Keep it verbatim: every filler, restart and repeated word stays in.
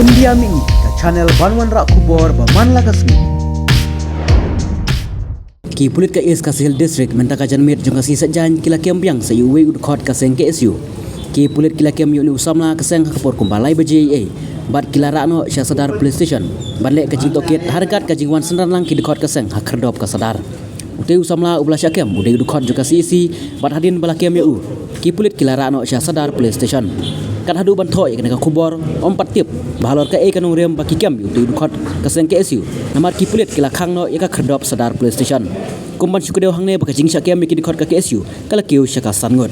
India Mihni, ka channel ban wanrah khubor ba man la ka sngi. Ki pulit ka East Khasi Hills District mynta ka janmiet jong ka sngi Saitjaiñ ki la kem biang sa ïa uwei u dkhot ka seng K S U. Ki pulit ki la kem ïa une u samla ka seng ha ka por kumba lai baje eiei bad ki la rah noh sha Sadar Police Station ban leh ka jingtohkit ha ryngkat ka jingwan synran lang ki dkhot ka seng ha khyrdop ka Sadar. Utei u samla uba la shah kem u dei u dkhot jong ka C E C bad hadien ba la kem ïa u, ki pulit ki la rah noh sha Sadar Police Station. Kat haduh ban thoh ïa kane ka khubor ym pat tip ba halor kaei ka nongrim ba ki kem ïa utei u dkhot ka seng K S U, namar ki pulit ki la khang noh ïa ka khyrdop Sadar Police Station. Kum ban shu kdew hangne ba ka jingshah kem ïa ki dkhot ka K S U ka la kiew sha ka san ngut.